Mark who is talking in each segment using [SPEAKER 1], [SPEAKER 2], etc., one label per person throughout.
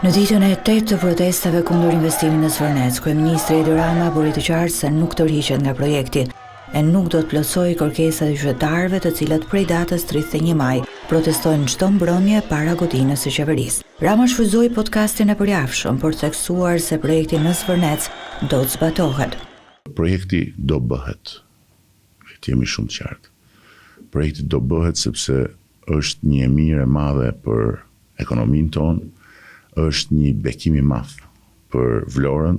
[SPEAKER 1] Në ditën e 8 të protestave kundër investimit në Zvërnec, kryeministri Edi Rama bëri të qartë se nuk tërhiqet nga projekti e nuk do të plotësojë kërkesat e qytetarëve të cilët prej datës 31 maj protestojnë çdo mbrëmje para godinës së qeverisë. Rama shfrytëzoi podcastin e përjavshëm për të theksuar se projekti në Zvërnec do të zbatohet.
[SPEAKER 2] Projekti do bëhet. Le të jemi shumë të qartë. Projekti do bëhet sepse është një e mirë e madhe për ekonominë tonë, është një bekim i madh për Vlorën.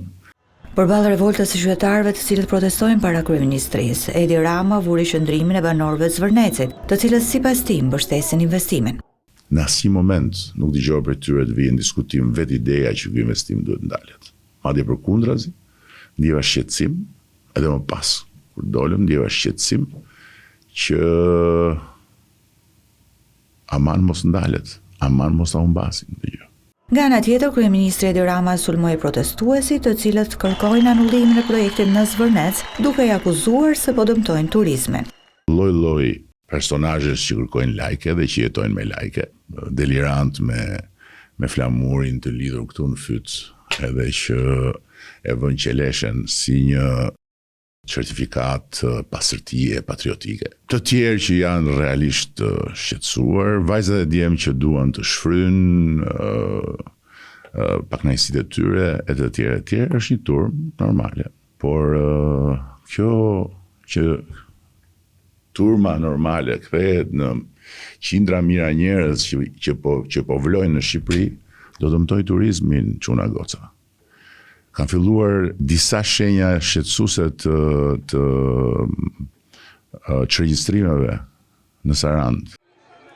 [SPEAKER 1] Përballë revoltës së qytetarëve të cilët protestojnë para kryeministrisë, Edi Rama vuri qëndrimin e banorëve të Zvërnecit, të cilët sipas tij mbështesin investimin.
[SPEAKER 2] Në asnjë moment nuk dëgjova prej tyre të vijë në diskutim vetë ideja që ky investim duhet të ndalet. Madje përkundrazi, ndjeva shqetësim, edhe më pas kur dolëm ndjeva shqetësim që aman mos ndalet, aman mos ta humbasim këtë gjë.
[SPEAKER 1] Nga ana tjetër, kryeministri Edi Rama sulmoi protestuesit, të cilët kërkojnë anullimin e projektit në Zvërnec, duke i akuzuar se po dëmtojnë turizmin.
[SPEAKER 2] Lloj-lloj personazhesh që kërkojnë like dhe që jetojnë me like, delirantë me me flamurin të lidhur këtu në fyt edhe që e vënë qeleshen si një certifikatë pastërtie patriotike. Të tjerë që janë realisht të shqetësuar, vajza dhe djem që duan të shfryjnë pakënaqësitë e tyre e të tjerë e tjerë, është një turmë normale. Por kjo që turma normale kthehet në qindra mijëra njerëz që që po që po vlojnë në Shqipëri, do dëmtojë turizmin çuna goca. Kanë filluar disa shenja shqetësuese të të çregjistrimeve në Sarandë.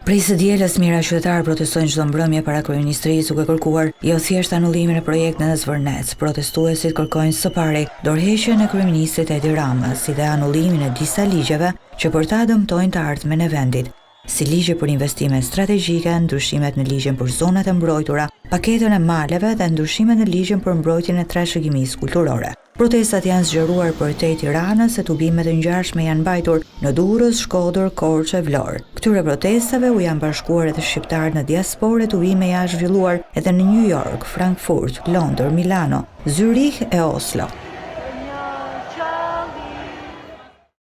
[SPEAKER 1] Prej së dielës, mijëra qytetarë protestojnë çdo mbrëmje para kryeministrisë duke kërkuar jo thjesht anullimin e projektit në Zvërnec. Protestuesit kërkojnë së pari dorëheqjen e kryeministrit Edi Rama, si dhe anullimin e disa ligjeve që për ta dëmtojnë të ardhmen e vendit. si ligji për investimet strategjike, ndryshimet në ligjin për zonat e mbrojtura, paketën e maleve dhe ndryshimet në ligjin për mbrojtjen e trashëgimisë kulturore. Protestat janë zgjeruar përtej Tiranës e tubime të ngjashme janë mbajtur në Durrës, Shkodër, Korçë e Vlorë. Këtyre protestave u janë bashkuar edhe shqiptarë në diasporë e tubime janë zhvilluar edhe në Nju Jork, Frankfurt, Londër, Milano, Zyrih e Oslo.